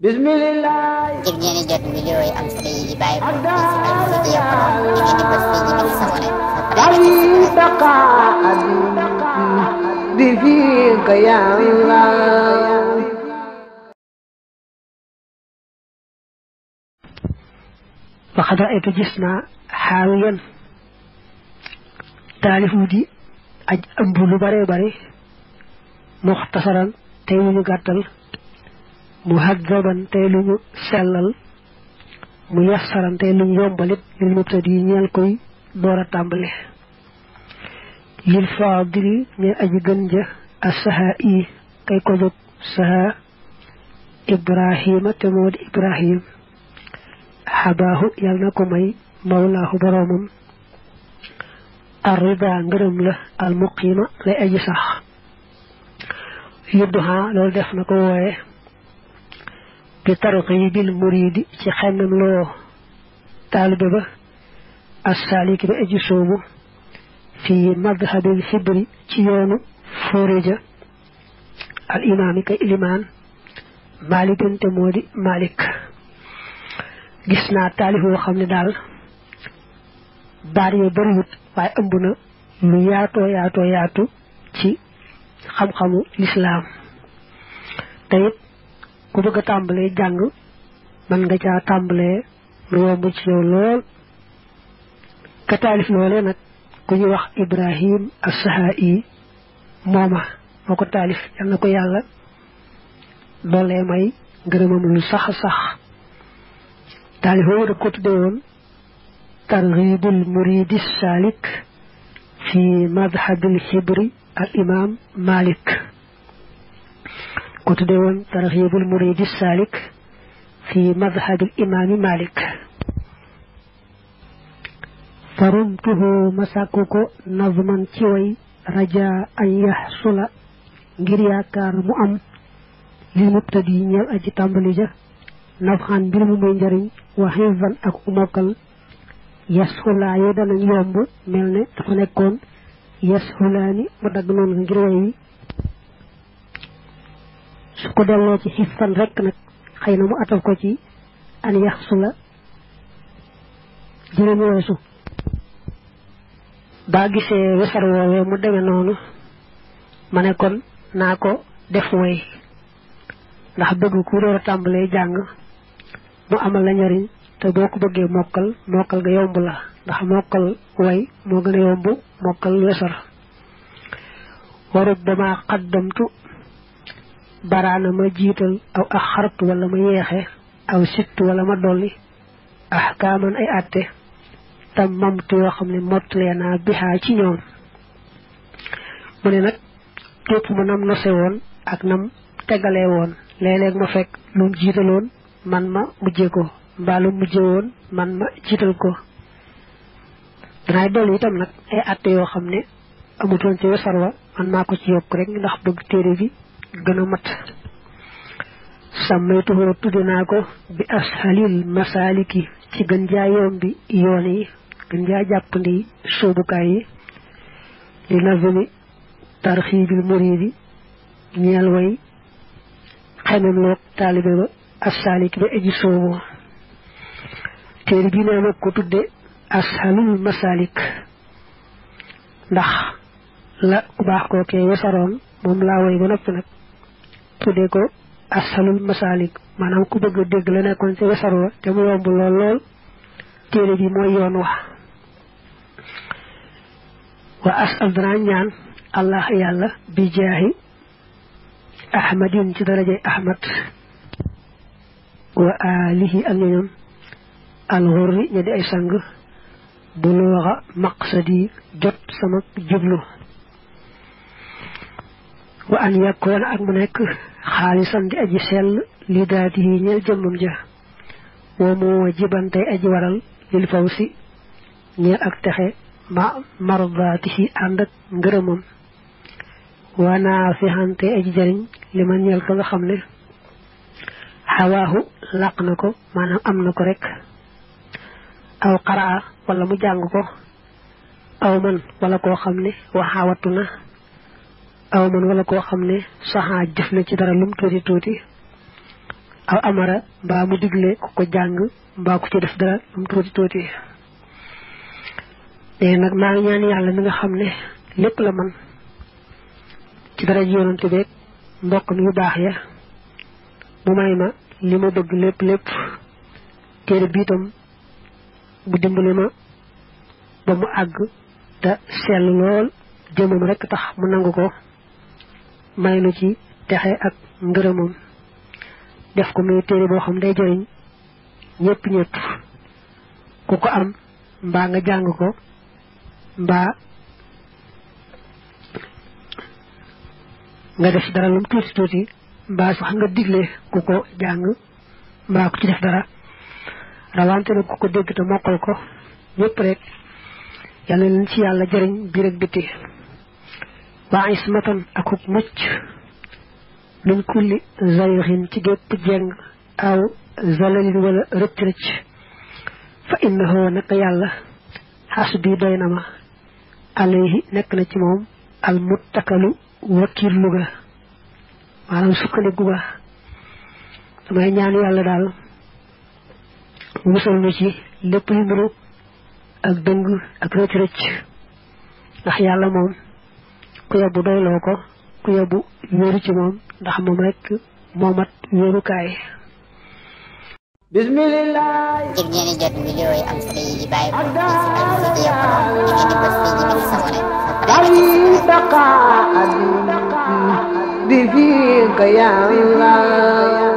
Bismillah. ngir ngeen jot vidéo yi am solo yi bàyyi ko ci Al-Mouridiyyah Pro ngeen di bës fii ñu bind s'abonné بفيك يا الله وقد رأيت جسنا حاويا تالفو دي أج أمبولو باري باري مختصرا تيلو غاتل مهذبا تيلو سلل ميسرا تيلو يومباليت للمبتدي ñeel koy doora tambale للفاضل من أجي جنجة السهائي كي كذب سها إبراهيم تمود إبراهيم حباه يلنكمي مولاه برامم الرضا نغرم له المقيمة لأجي صح يدها لو دفنكو بترغيب المريد تخمم له طالب السالك بأجي صوبه في مذهب الحبر تيون فورجة الإمام كإلمان مالك تمودي مالك جسنا تالي هو خمني دال باري بريوت واي أمبنا لياتو ياتو ياتو تي خم خمو الإسلام تايب كوبا تامبلي جانغ من nga تامبلي لو تيو لول كتالف لولé nak ku ñu wax Ibrahim as-Sahai moma mako talif yal na ko yalla dolé may ngërëmam lu sax sax talif wo ko tudde won targhibul murid as-salik fi madhhab al-hibri al-imam Malik ko tudde won targhibul murid as-salik fi madhhab al-imam Malik فرمته مساكوكو نظما تيوي رجاء أن يحصل غير ياكار مو ام للمبتدي ñeel aji tambali ja nafxan bir mu may njariñ wa hifan ak umokal yashula yo dana yomb melne dafa nekkon yashulani mu dag non ngir way wi su ko delo ci hifan rek nak xeyna mu atal ko ci an yahsula jërëm weesu ba gisee wesar woowee mu demee noonu ma ne kon naa ko def way ndax bëgg ku door a tàmbalee jàng mu amal la njariñ te boo ko bëggee mokkal ga yomb la ndax mokkal way moo gën a yomb mokkal wesar warut dama xaddamtu baraana ma jiital aw axartu wala ma yeexe aw sittu wala ma dolli ahkaaman ay atte tam mamtu yoo xam ne mottalee naa bihaa ci ñoom mu ne nag képp ma nam nose woon ak nam tegalee woon léeg-léeg ma fekk lu mu jiitaloon man ma mujje ko mbaa lu mujje woon man ma jiital ko danaay dolli itam nag ay atte yoo xam ne amutoon ci wesar wa man maa ko ci yokk rek ndax bëgg téere bi gën a mat sàmmaytuhoo tudde naa ko bi ashalil masaliki ci gën jaa yombi yoon yi gën jaa jàppandi soobukaay yi li nazmi tarxiibil muridi ñeel way xemem loog taalibe ba asalik ba aji soobu téere bi nee ma ko tudde ashalul masalik ndax la ku baax kookee wesaroon moom laa way ba noppi nag tudde ko ashalul masalik maanaam ku bëgg a dégg la nekkoon ci wesar wa te mu yomb lool lool téere bi mooy yoon wax wa asal dana ñaan allah yàlla bi jaahi ahmadin ci darajay ahmad wa alihi ak ñoñom alxurri ña di ay sang bu looxa maqsadi jot sama jublu wa an yakkoon ak mu nekk xaalisan di aji sell li daati yi ñeel jëmmam ja woo moo jibante aji waral lil faw si ñeel ak texe ma mardaati si ànd ak ngërëmam waa naa fi xante aji jariñ li ma ñeel ko nga xam ne xawaahu làq na ko maanaam am na ko rek aw qaraa wala mu jàng ko aw man wala koo xam ne waxaawatu na aw man wala koo xam ne saxaa jëf na ci dara lum tuuti tuuti aw amara mbaa mu digle ku ko jàng mbaa ku ci def dara am tuuti tuuti léegi nag maa ngi ñaan yàlla mi nga xam ne lépp la man ci dara ji yonante beeg mbokk mi yu baax ya mu may ma li ma bëgg lépp lépp téere bi itam bu dimbali ma ba mu àgg te sell lool jëmam rek tax mu nangu ko may nu ci texe ak ngërëmam def ko muy téere boo xam day jëriñ ñëpp ñëpp ku ko am mbaa nga jàng ko mbaa nga def dara lu tuuti tuuti mbaa sax nga digle ku ko jàng mbaa ku ci def dara rawante na ku ko dégg te mokkal ko ñëpp rek yàlla leen ci yàlla jëriñ biir ak biti waa ismatan akuk mucc min kulli zayxin ci gépp jeng aw zalalin wala rëcc rëcc fa innahu naka yàlla xasbi doy na ma alayhi nekk na ci moom al muttakalu wakiirlu ga maanaam sukkandiku ga damay ñaan yàlla daal musal nu ci lépp lu nuru ak dëng ak rëcc rëcc ndax yàlla moom ku yebbu doyloo ko ku yebbu wéeru ci moom ndax moom rek moomat wéerukaay bismillah ngir ngeen di jot vidéo yi am solo yi bàyyi ko ci Alfayda ngeen di bës fii ñu bind sabone bi fiika ya Allah